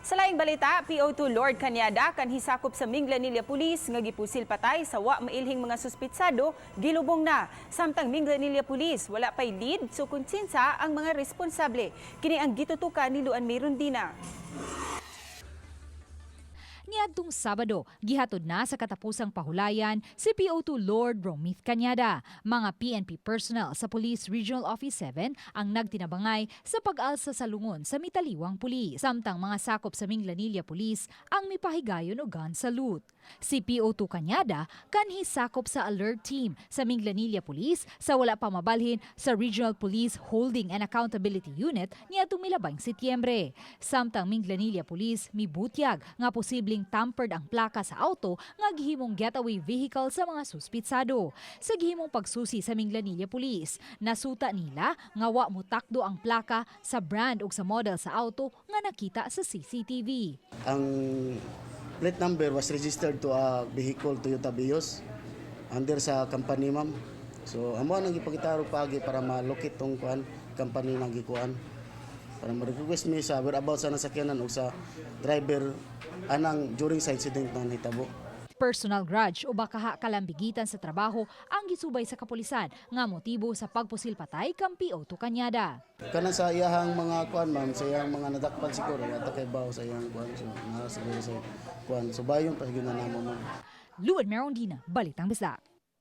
Sa laing balita, PO2 Lord Cañada kanhi sakop sa Minglanilla Police nga gipusil patay sa wa mailhing mga suspitsado gilubong na. Samtang Minglanilla Police wala pay lead so kung kinsa ang mga responsable. Kini ang gitutukan ni Luan Mirundina. Niadtong Sabado, gihatod na sa katapusang pahulayan si PO2 Lord Romith Cañada. Mga PNP personnel sa Police Regional Office 7 ang nagtinabangay sa pag-alsa sa lungon sa mitaliwang pulis. Samtang mga sakop sa Minglanilla Police ang mipahigayon og gun salute. Si PO2 Cañada kanhi sakop sa alert team sa Minglanilla Police sa wala pa mabalhin sa Regional Police Holding and Accountability Unit niadtong milabang Setyembre. Samtang Minglanilla Police mibutyag nga posibleng tampered ang plaka sa auto nga gihimong getaway vehicle sa mga suspitsado. Sa gihimong pagsusi sa Minglanilla Police, nasuta nila nga wa motakdo ang plaka sa brand ug sa model sa auto nga nakita sa CCTV. Ang plate number was registered to a vehicle, Toyota Vios, under sa company, ma'am. So amo ang gipakitaro pagi para ma-locate tong kuan, company nga gikuan. Para ma-request mi sa whereabouts sa nasakyanan o sa driver anang during sa incident na nahitabo. Personal grudge o bakaha kalambigitan sa trabaho ang gisubay sa kapulisan nga motibo sa pagpusil patay kang PO2 Cañada. Kanang sa iyahang mga kuan, ma'am, sa iyang mga nadakpan siguro, yata kay baw sa iyang kuan, so naa siguro sa kuan. So bayon pa gyud na namo, ma'am. Luan Merondina, Balitang Bisdak.